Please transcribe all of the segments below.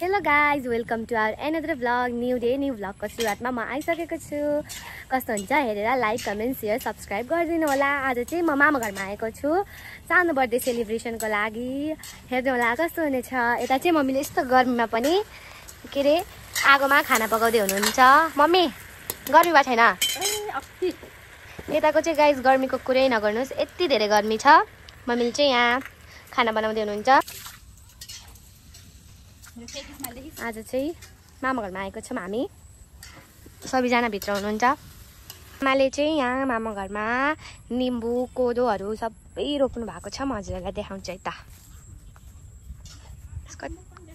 Hello guys, welcome to our another vlog, new day new भ्लगको सुरुवातमा म आइसकेको छु। कस्तो हुन्छ हेरेर लाइक कमेन्ट सेयर सब्सक्राइब गरिदिनु होला। आज चाहिँ म मामा घरमा आएको छु सानो बर्थडे सेलिब्रेसनको लागि। हेर्नु होला कस्तो हुनेछ। यता चाहिँ मम्मीले यस्तो गर्मीमा पनि के अरे आगोमा खाना पकाउँदै हुनुहुन्छ। मम्मी गर्मी भएको छैन? यताको चाहिँ गाइज गर्मीको कुरै नगर्नुहोस्, यति धेरै गर्मी छ। मम्मीले चाहिँ यहाँ खाना बनाउँदै हुनुहुन्छ। आज चाहिँ मामा घरमा आएको छौँ हामी, सबैजना भित्र हुनुहुन्छ। आमाले चाहिँ यहाँ मामा घरमा निम्बु कोदोहरू सबै रोप्नु भएको छ। म हजुरहरूलाई देखाउँछु है त।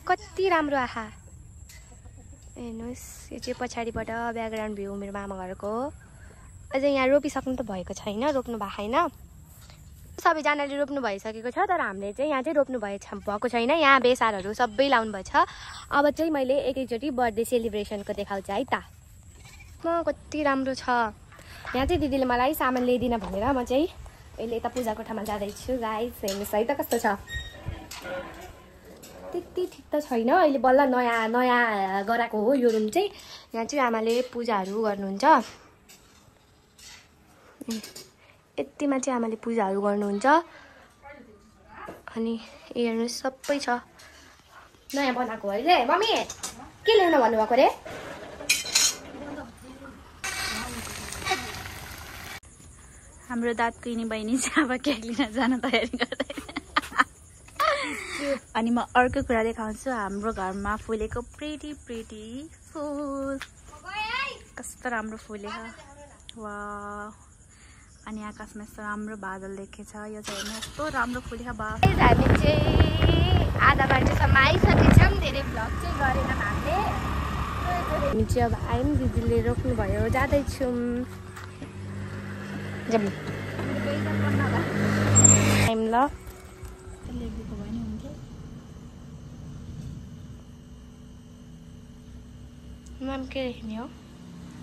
कति राम्रो आहा, हेर्नुहोस्। यो चाहिँ पछाडिबाट ब्याकग्राउन्ड भ्यू मेरो मामा घरको। अझै यहाँ रोपिसक्नु त भएको छैन, रोप्नु भएको छैन। सबैजनाले रोप्नु भइसकेको छ, तर हामीले चाहिँ यहाँ चाहिँ रोप्नु भएको छैन। यहाँ बेसारहरू सबै लाउनु भएको छ। अब चाहिँ मैले एकैचोटि बर्थडे सेलिब्रेसनको देखाउँछु है त। कति राम्रो छ। यहाँ चाहिँ दिदीले मलाई सामान ल्याइदिन भनेर म चाहिँ अहिले यता पूजा कोठामा जाँदैछु। गाइस हेर्नुहोस् है त कस्तो छ। त्यति ठिक त छैन, अहिले बल्ल नयाँ गराएको हो यो रुम चाहिँ। यहाँ चाहिँ आमाले पूजाहरू गर्नुहुन्छ। यतिमा चाहिँ आमाले पूजाहरू गर्नुहुन्छ। अनि हेर्नुहोस् सबै छ, नयाँ बनाएको अहिले। मम्मी के ल्याउनु भन्नुभएको रे? हाम्रो दाँत कुहिने बहिनी चाहिँ अब केक लिन जान तयारी गर्दै। अनि म अर्को कुरा देखाउँछु। हाम्रो घरमा फुलेको प्रिटी फुल, कस्तो राम्रो फुलेको। वाह। अनि आकाशमा यस्तो राम्रो बादल देखेछ। यो चाहिँ हेर्नु यस्तो राम्रो फुलेको। बा हामी चाहिँ आधा बाटोसम्म आइसकेछौँ। धेरै भ्लग चाहिँ गरेन हामीले। हामी चाहिँ अब आयौँ, दिदीले रोक्नुभयो, जाँदैछौँ। टाइम ल नाम के लेख्ने हो?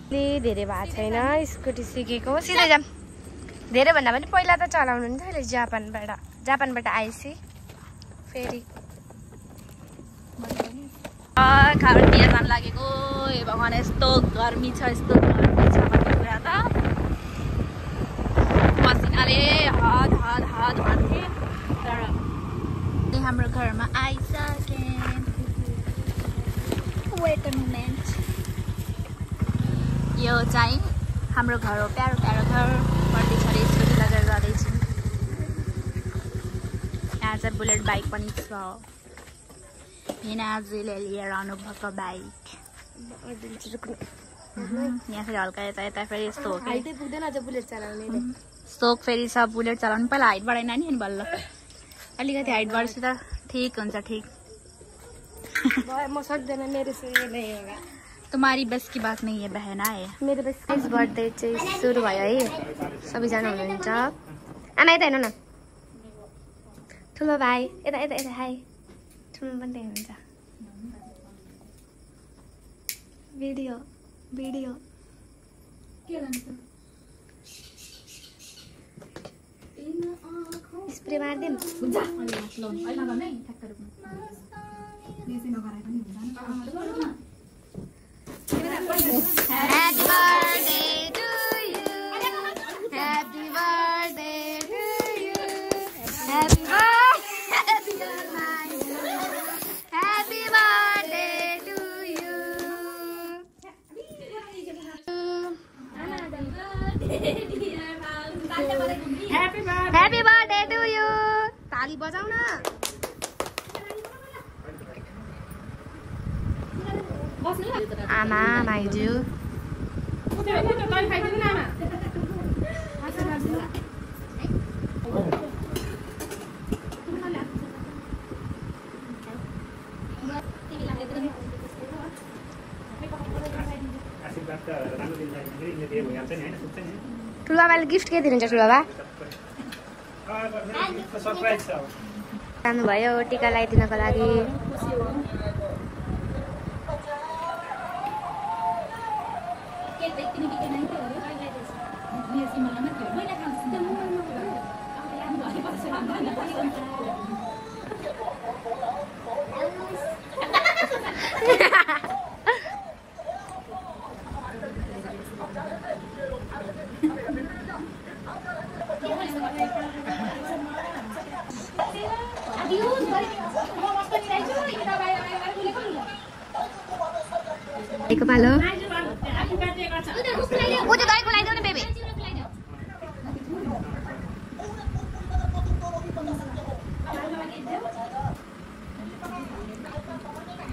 धेरै भएको छैन, स्कुटी सिकेको सिधै जाऊँ। धेरै भन्दा पनि पहिला त चलाउनु नि अहिले जापानबाट आएपछि फेरि खाना बिहा जान लागेको। ए भगवान् यस्तो गर्मी छ, यस्तो गर्मी छ भन्ने कुरा त पसिनाले हद भन्थे। तर हाम्रो घरमा आइसके। Weight a moment. यो चाहिँ हाम्रो घर हो, प्यारो प्यारो घर। बर्थडे छ रे, स्कुटी लगेर जाँदैछु। यहाँ चाहिँ बुलेट बाइक पनि छ। हिनाजुले लिएर आउनुभएको बाइक। यहाँ फेरि हल्का यता फेरि यस्तो हो कि बुलेट चलाउने सोक फेरि छ बुलेट चलाउनु। पहिला हाइट बढाएन नि बल्ल, अलिकति हाइट बढेपछि त ठिक हुन्छ। ठिक म सक्दैन, मेरो से नहीं होगा। तुम्हारी बस की बात नहीं है बहन। आए मेरो बस बर्थडे चाहिँ सुरु भयो है। सबैजना हुनुहुन्छ। आमा यता हेर्नु न, ठुलो भाइ यता यता यता। हाई ठुलो पनि हेर्नुहुन्छ। भिडियो स्प्रे मारिदिउँ। Happy birthday to you. Happy birthday to you. Happy birthday. Happy birthday to you. Happy birthday to you. ताली बजाऊ न। आमा माइजू ठुलो बाबाले गिफ्ट के दिनुहुन्छ? ठुलो बाबा जानुभयो टिका लगाइदिनको लागि। एक पालो ओ त्यो दही खुलाइदेऊ न बेबी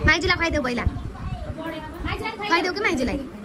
माइजूलाई खुवाइदेऊ पहिला खुवाइदेऊ कि माइजूलाई